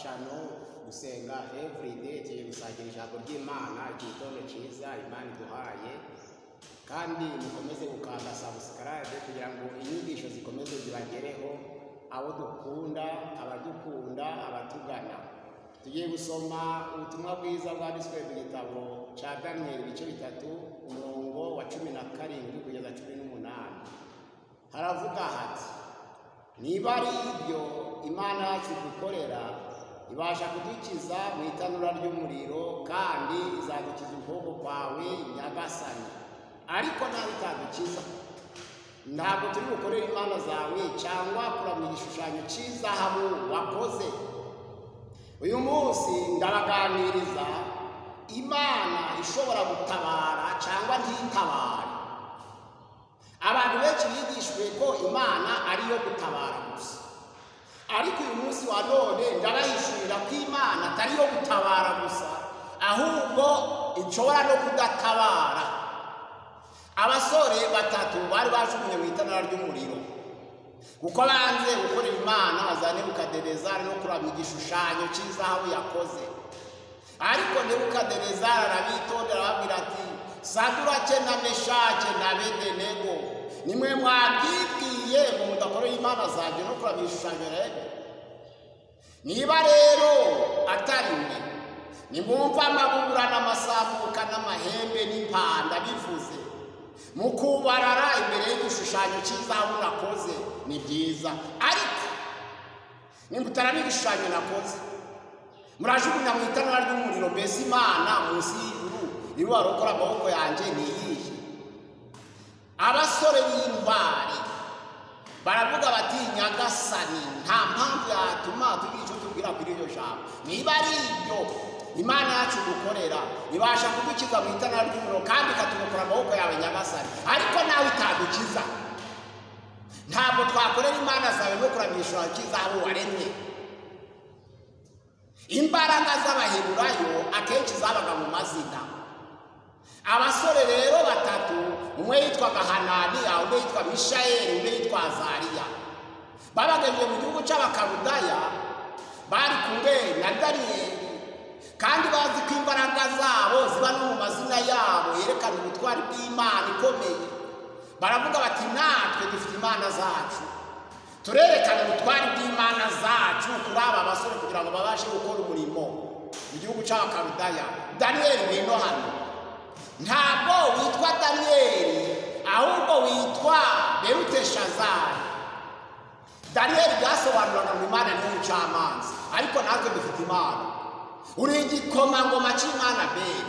Channel gusenga everyday. Tugiye gusangira ijambo ry'Imana, igitondo cyiza Imana iduhaye, kandi mukomeze gukanda subscribe kugira ngo inyigisho zikomeze zibagereho, abo dukunda, abadukunda, abatugana. Tugiye gusoma ubutumwa bwiza bwanditswe mu gitabo cya Daniyeli, ibice 3, umurongo wa 17 kugeza 18. Haravuga hati: niba ari ibyo, Imana yacu dukorera ibasha kudukiza mu itanura ry'umuriro, kandi izadukiza ukuboko kwawe, Nyagasani. Ariko nawe itadukiza, ntabwo turi bukorere imana zawe cyangwa kuramya igishushanyo cy'izahabu wakoze. Uyu munsi ndabaganiriza Imana ishobora gutabara cyangwa ntitabare. Abantu benshi bigishijwe ko Imana ariyo gutabara gusa, ariko uyu munsi wa none ndabahishurira ko Imana atari iyo gutabara gusa, ahubwo ishobora no kudatabara. Abasore batatu bari bajugunye mu itanura ry'umuriro kuko banze gukorera Imana za Nebukadinezari no kuramya igishushanyo cy'izahabu yakoze. Ariko Nebukadinezari arabitondera, arababwira ati: Sadurake na Meshake na Abedenego, nimwe mwabyibwiye ngo mudakorera Imana zanjye no kuramya igishushanyo rero. Niba rero atari mwe, nimwumva amabubura n'amasambuka n'amahembe n'impanda bivuze, mukubarara imbere y'igishushanyo cy'izahabu nakoze, ni byiza. Ariko nimutara n'igishushanyo nakoze, murajugunya mu itanura ry'umuriro. Mbese Imana munsi y'ijuru ibarokora amaboko yanjye ni iyihe? Abasore b'intwari baravuga bati: Nyagasani, nta mpamvu yatuma tugira icyo tubwira kuri iryo jambo. Niba ari ibyo, Imana yacu dukorera ibasha kudukiza mu itanura ry'umuriro, kandi ikaturokora amaboko yawe, Nyagasani. Ariko nawe itadukiza, ntabwo twakorera imana zawe no kuramya igishushanyo cy'izahabu waremye. Imbaraga z'Abaheburayo akenshi zabaga mu mazina. Abasore rero batatu, umwe yitwaga Hananiya, undi yitwa Mishayeli, undi yitwa Azariya, babagejeje mu gihugu cy'Abakaludaya. Bari kumwe na Daniyeli, kandi bazi ko imbaraga zabo ziba no mu mazina yabo yerekana ubutwari bw'Imana ikomeye. Baravuga bati: natwe dufite imana zacu, turerekana ubutwari bw'imana zacu kuri aba basore kugira ngo babashe gukora umurimo mu gihugu cy'Abakaludaya. Daniyeli, ngwino hano. Ntabwo witwa Daniyeli, ahubwo witwa Beruteshazari. Daniyeli byasobanuraga ngo Imana ni umucamanza, ariko natwe dufite Imana. Uri igikomangoma cy'Imana Beli.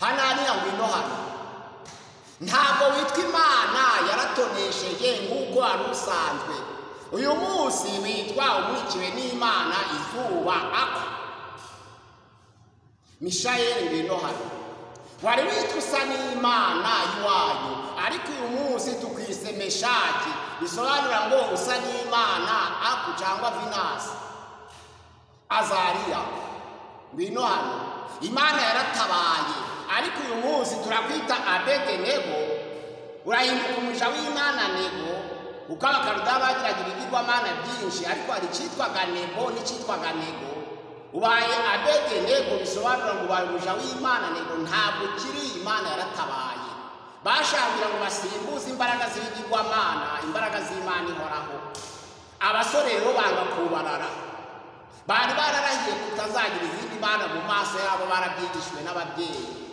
Hananiya, ngwino hano. Ntabwo witwa Imana yaratonesheje nk'uko wari usanzwe. Uyu munsi witwa umurikiwe n'Imana izuba Ako. Mishayeli, ngwino hano. Wari witwa usa n'Imana y'iwanyu, ariko uyu munsi tukwise Meshaki, bisobanura ngo usa n'Imana Aku cyangwa Vinasi. Azariya, ngwino hano. Imana yaratabaye, ariko uyu munsi turakwita Abedenego. Urahinduka umuja w'Imana Nego, kuko Abakaludaya bagiraga ibigirwamana byinshi, ariko hari icyitwaga Nebo n'icyitwaga Nego. Ubaye Abedenego, bisobanura ngo ubaye umuja w'Imana Nego, ntabwo ukiri Imana yaratabaye. Bashakira ngo basimbuze imbaraga z'ibigirwamana imbaraga z'Imana ihoraho. Abasore rero banga kubarara. Bari bararahiye kutazagira izindi mana mu maso yabo, barabyigishijwe n'ababyeyi.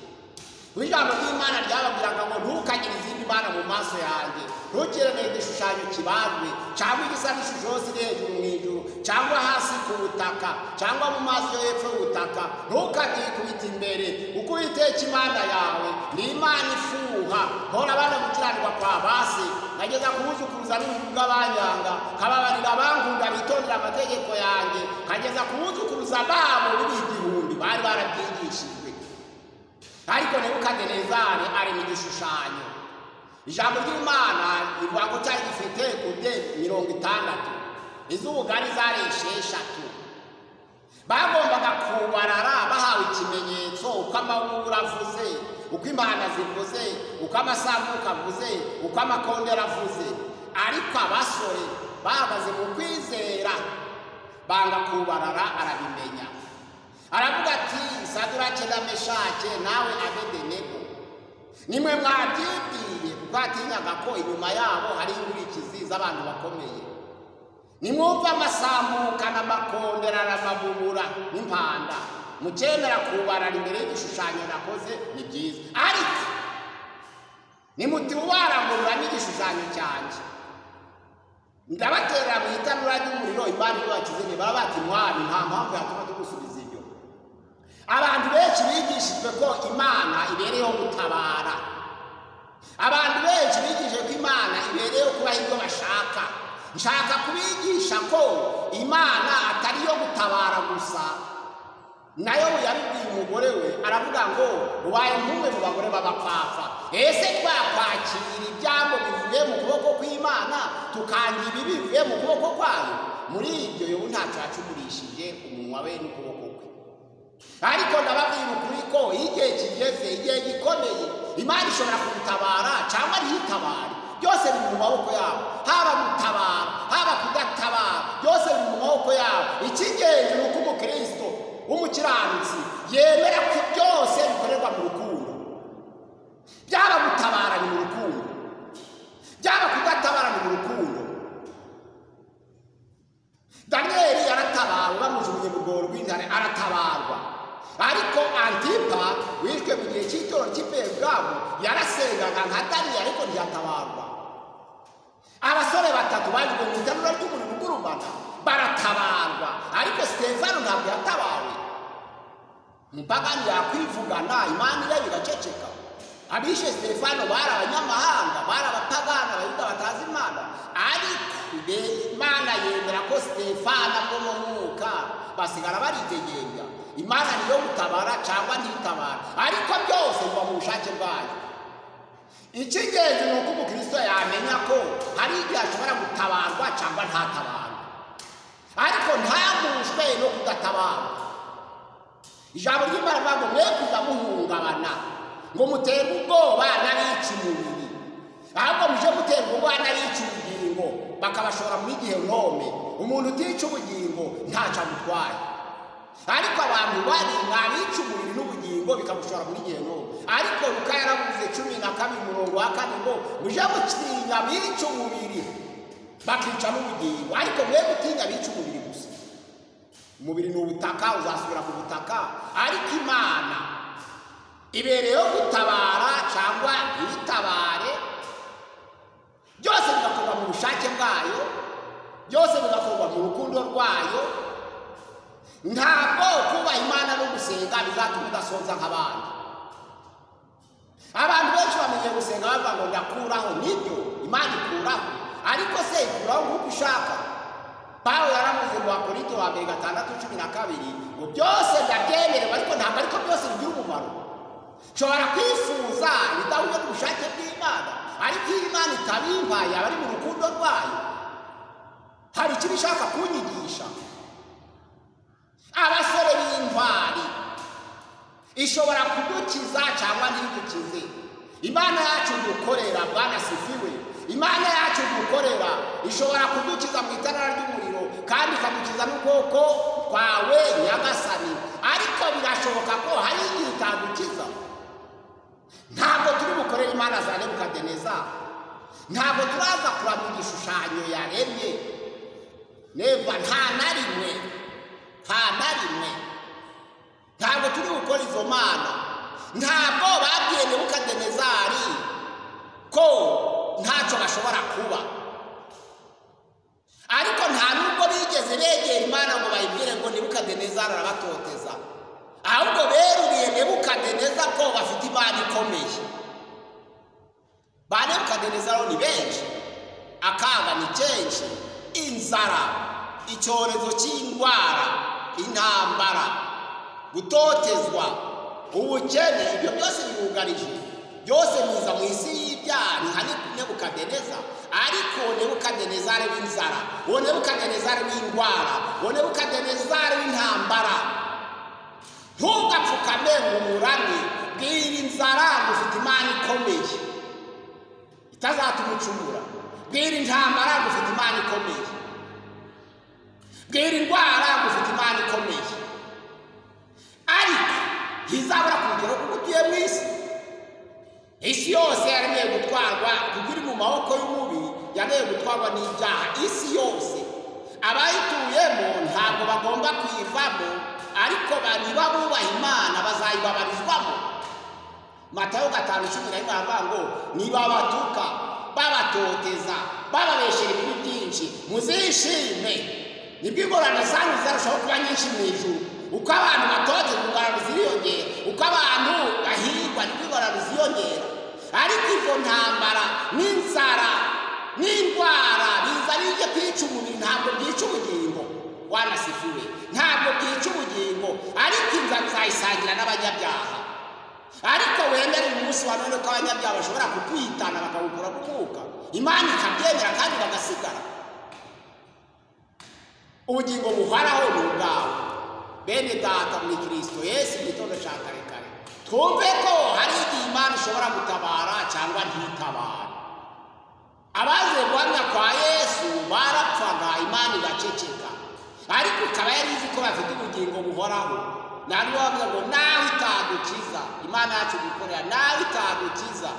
Ijambo ry'Imana ryababwiraga ngo: ntukagire izindi mana mu maso yanjye, ntukiremere igishushanyo kibajwe cyangwa igisa n'ishusho yose iri hejuru mu ijuru, cyangwa hasi ku butaka, cyangwa mu mazi yo hepfo y'ubutaka, ntukabyikubita imbere, kuko Uwiteka Imana yawe ni Imana ifuha, mpora abana gukiranirwa kwa basi nkageza kubuzukuruza n'ububi bw'abanyanga, nkababarira abankunda bitondera amategeko yanjye, nkageza kubuzukuruza babo bibi 1000. Bari barabyigishijwe. Ariko Nebukadinezari ari mu gishushanyo. Ijambo ry'Imana rivuga ko cyari gifite kude 60, iz'ubugari zari 6. Bagombaga kubarara bahawe ikimenyetso, uko amabura avuze, uko impanda zivuze, uko amasambuka avuze, uko amakondera avuze. Ariko abasore bahagaze mu kwizera. Banga kubarara arabimenya. Aravuga ati Sadurake na Meshake nawe Abedenego, nimwe mwabyibwiye, kuko atinyaga ko inyuma yabo hari inkurikizi z'abantu bakomeye. Nimwumva amasambuka n'amakondera n'amabubura n'impanda, mukemera kubarara imbere y'igishushanyo nakoze, ni byiza. Ariko nimutubara ngo muramye igishushanyo cyanjye, ndabatera mu itanura ry'umuriro. Imana ibakize. Baba bati: "Mwami, nta mpamvu yatuma tugusubiza ibyo." Abantu benshi bigishijwe ko Imana ibereyeho gutabara. Abantu benshi bigishijwe ko Imana ibereyeho kubaha ibyo bashaka. Nshaka kubigisha ko Imana atari iyo gutabara gusa. Nayo yabibwiye umugore we, aravuga ngo: "Ubaye nk'umwe mu bagore b'abapfapfa. Ese twakwakira ibyago bivuye mu kuboko kw'Imana, tukangira ibibi bivuye mu kuboko kwayo?" Muri ibyo Yobu ntacyo yacumurishije umunwa we n'ukuboko kwe. Ariko ndababwira ukuri ko iyo igihe kigeze, igihe gikomeye, Imana ishobora kugutabara cyangwa ntitabare. Byose biri mu maboko yabo. Haba gutabara, haba kudatabara, byose biri mu maboko yabo. Icy'ingenzi ni uko umukristo w'umukiranutsi yemera ko byose bikorerwa mu rukundo. Byaba gutabara ni mu rukundo, byaba kudatabara ni mu rukundo. Daniyeli yaratabawe, bamujugunye mu rwobo rw'intare aratabarwa. Ariko Antipa wishwe mu gihe cy'itorero cy'i Perugamo yarasengaga nka Daniyeli, ariko ntiyatabarwa. Abasore batatu bajugunywe mu itanura ry'umuriro ugurumana baratabarwa, ariko Sitefano ntabwo yatabawe. Umupagani yakwivugana Imana ireba igaceceka. Abishe Sitefano bari abanyamahanga, bari abapagani, Abayuda batazi Imana, ariko Imana yemera ko Sitefano ava mu mwuka, basigara baritegenya. Imana niyo gutabara cyangwa ntitabara, ariko byose biva mu bushake bwayo. Icy'ingenzi ni uko umukristo yamenya ko hari igihe ashobora gutabarwa cyangwa ntatabarwe, ariko ntagushwe no kudatabarwa. Ijambo ry'Imana rivuga ngo: "Mwe kuza muhungabana ngo muterwe ubwoba n'abica umubiri, ahubwo muje muterwa ubwoba n'abica ubugingo bakabashora muri Gehenome." Umuntu utica ubugingo ntacyo amutwaye, ariko abantu bari abica umubiri n'ubugingo bikamushora muri Gehenome. Ariko Luka yaravuze 12 umurongo wa 4 ngo: "Muje mutinya abica umubiri bakica n'ubugingo, ariko mwe gutinya abica umubiri gusa." Umubiri ni ubutaka, uzasubira ku butaka. Ariko Imana ibereyeho gutabara cyangwa ntitabare, byose bigakorwa mu bushake bwayo, byose bigakorwa mu rukundo rwayo. Ntabwo kubaha Imana no gusenga bizatuma udasonza nk'abandi. Abantu benshi bamenye gusenga bavuga ngo: "Ndakuraho." Nibyo, Imana ikuraho, ariko se ikuraho nk'uko ushaka? Pawulo yaravuze mu Bakorinto wa mbere 6:12 ngo: "Byose ndabyemerewe, ariko ntabwo ariko byose bigira umumaro." Nshobora kwifuza ibidahuye n'ubushake bw'Imana, ariko iyo Imana itabimpaye aba ari mu rukundo rwayo, hari icyo ishaka kunyigisha. Abasore b'intwari, ishobora kudukiza cyangwa ntidukize. Imana yacu dukorera, Bwana sifiwe, Imana yacu dukorera ishobora kudukiza mu itanura ry'umuriro kandi ikadukiza n'ukuboko kwawe Nyagasani, ariko birashoboka ko hari igihe itadukiza. Ntabwo turi bukorere imana za Nebukadeneza, ntabwo turaza kuramya igishushanyo yaremye. Never, nta na rimwe, nta na rimwe, ntabwo turi gukora izo mana. Ntabwo babwiye Nebukadenezari ko ntacyo bashobora kuba, ariko nta nubwo bigeze begera Imana ngo bayibwire ngo Nebukadenezari arabatoteza. Ahubwo beruriye Nebukadeneza ko bafite Imana ikomeye. Ba Nebukadenezari ni benshi, akaga ni kenshi, inzara, icyorezo cy'indwara, intambara, gutotezwa, ubukene, ibyo byose bibugarije, byose biza mu isi y'ibyaha nka Nebukadeneza. Ariko Nebukadenezari w'inzara, uwo Nebukadenezari w'indwara, uwo Nebukadenezari w'intambara, ntugapfukame ngo umuramye. Bwira inzara ngo ufite Imana ikomeye itazatuma ucumura. Bwira intambara ngo ufite Imana ikomeye. Bwira indwara ngo ufite Imana ikomeye, ariko ntizabura kugeraho kuko utuye mu isi. Isi yose yaremeye gutwarwa kuko iri mu maboko y'umubi, yaremeye gutwarwa n'ibyaha. Isi yose abayituyemo ntabwo bagomba kuyivamo, ariko niba bubaha Imana bazayibabarizwamo. Matayo 5:11 aravuga ngo niba batuka, babatoteza, bababeshera ibibi byinshi, muzishime, nibwo ingorane zanyu zizarushaho kuba nyinshi mu ijuru. Uko abantu batotezwa ingorane ziriyongera, uko abantu bahigwa nibwo ingorane ziyongera. Ariko izo ntambara n'inzara n'indwara biza bijye kwica umubiri, ntabwo byica ubugingo. Wanasifiwe, ntabwo byica ubugingo, ariko inzara uzayisangira n'abanyabyaha. Ariko wenda uyu munsi wa none ko abanyabyaha bashobora kukwitana bakawukura ku mwuka, Imana ikabyemera kandi bagasigara. Ubugingo buhoraho ni ubwawe. Bene data muri Kristo Yesu, igitondo cya kare kare twumve ko hari igihe Imana ishobora gutabara cyangwa ntitabare. Abaze guhamya kwa Yesu barapfaga, Imana igaceceka, ariko ikaba yari izi ko bafite ubugingo buhoraho. Ntabwo bavuga ngo nawe itadukiza, Imana yacu gukorera nawe itadukiza.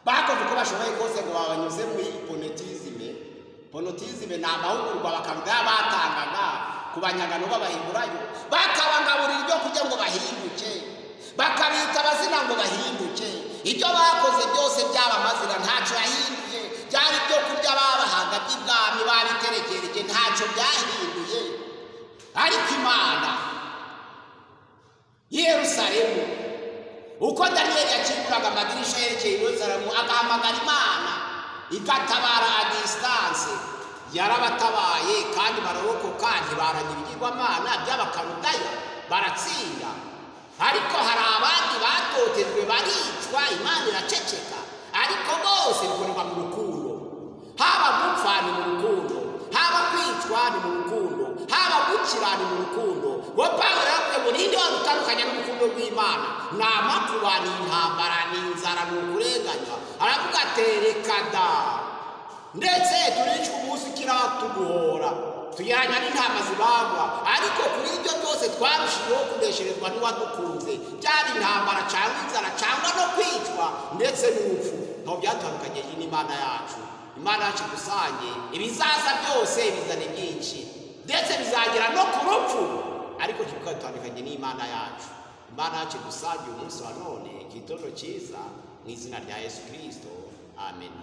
Bakoze uko bashoboye kose ngo babanyuze muri ponotizime. Ponotizime ni amahugurwa bakavuga batangaga ku banyagano b'Abaheburayo, bakabagaburira ibyo kurya ngo bahinduke, bakabita abazina ngo bahinduke. Ibyo bakoze byose byaba amazina, ntacyo yahinduye. Byari ibyo kurya babahaga by'ibwami babiterekereje, ntacyo byahinduye. Ariko Imana Yerusalemu, uko Daniyeli yakinguraga amadirisha yerekeye Yerusalemu agahamagara Imana igatabara a distance, yarabatabaye kandi bararokoka, ntibaranye ibigirwamana by'Abakaludaya, baratsinda. Ariko hari abandi batotejwe baricwa, Imana iraceceka. Ariko bose bikorerwa mu rukundo. Haba gupfa ni mu rukundo, haba kwicwa ni mu rukundo, haba gukira ni mu rukundo. Ngo Pawulo yaravuze ngo ninde wadutandukanya n'urukundo rw'Imana? Ni amakuba, ni intambara, ni inzara, ni ukurenganya. Aravuga ati reka da, ndetse turicwa umunsi ukira tuguhora, tugereranya n'intama zibagwa, ariko kuri ibyo byose twarushijeho kunesherezwa n'uwadukunze. Byaba intambara cyangwa inzara cyangwa no kwicwa ndetse n'urupfu, ntabwo byatandukanyije n'Imana yacu. Imana yacu dusange ibizaza byose bizane byinshi, ndetse bizagera no ku rupfu, ariko ntibikatandukanye n'Imana yacu. Imana yacu dusange uyu munsi wa none, igitondo cyiza, mu izina rya Yesu Kristo, amen.